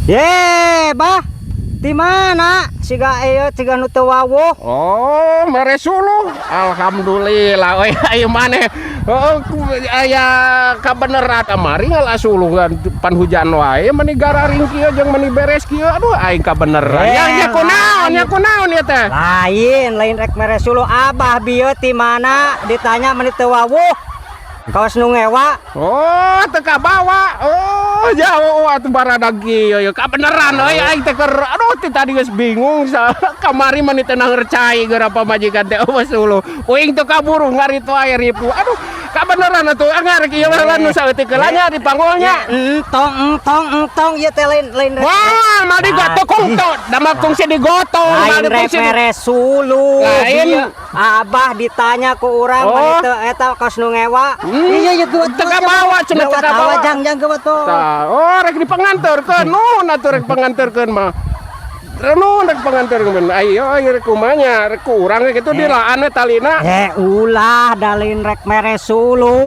Ye, Bah. Di mana? Siga ieu siga nu teu wawuh. Oh, mere suluh. Alhamdulillah. Euy, ayo maneh. Oh, aya kabeneran kamari ngala suluh kan pan hujan wae meni gararing kieu jeung meni beres kieu. Aduh, aing kabeneran. Eh, Ya, nya kunaon, nya kunaon ya teh? Lain, lain rek mere suluh. Abah bieu ti mana? Ditanya meni teu wawuh. Kawas nu ngewa. Oh, teu kabawa. Oh, jauh atuh baradag kieu ya. Kabeneran euy, aing teh keur, aduh, ti tadi geus bingung sa kamari meni teu nangercai geura pamajikan teh euweuh suluh. Uing teu kaburu ngaritu air ripu. Aduh, kabeneran atuh angar kieu mah nu saeutik heula nya di panggolnya. Entong, entong, entong ieu teh lain lain rek. Wah, mal digotong tuh, da mah kungsi digotong, mal Lain rek kungsi mere suluh. Lain. Bieu. Abah ditanya ku urang Oh. meni teu eta kawas nu ngewa. Iya, iya, geuwat. Teu kabawa cenah, teu kabawa. Jang, jang, geuwat tuh. Tah, oh, rek dipenganterkeun, nuhun atuh rek penganterkeun mah. Nuhun rek penganterkeun. Ayo, ayo rek kumanya, rek ku urang kitu dilaan we talina. Eh, ulah, da lain rek mere suluh.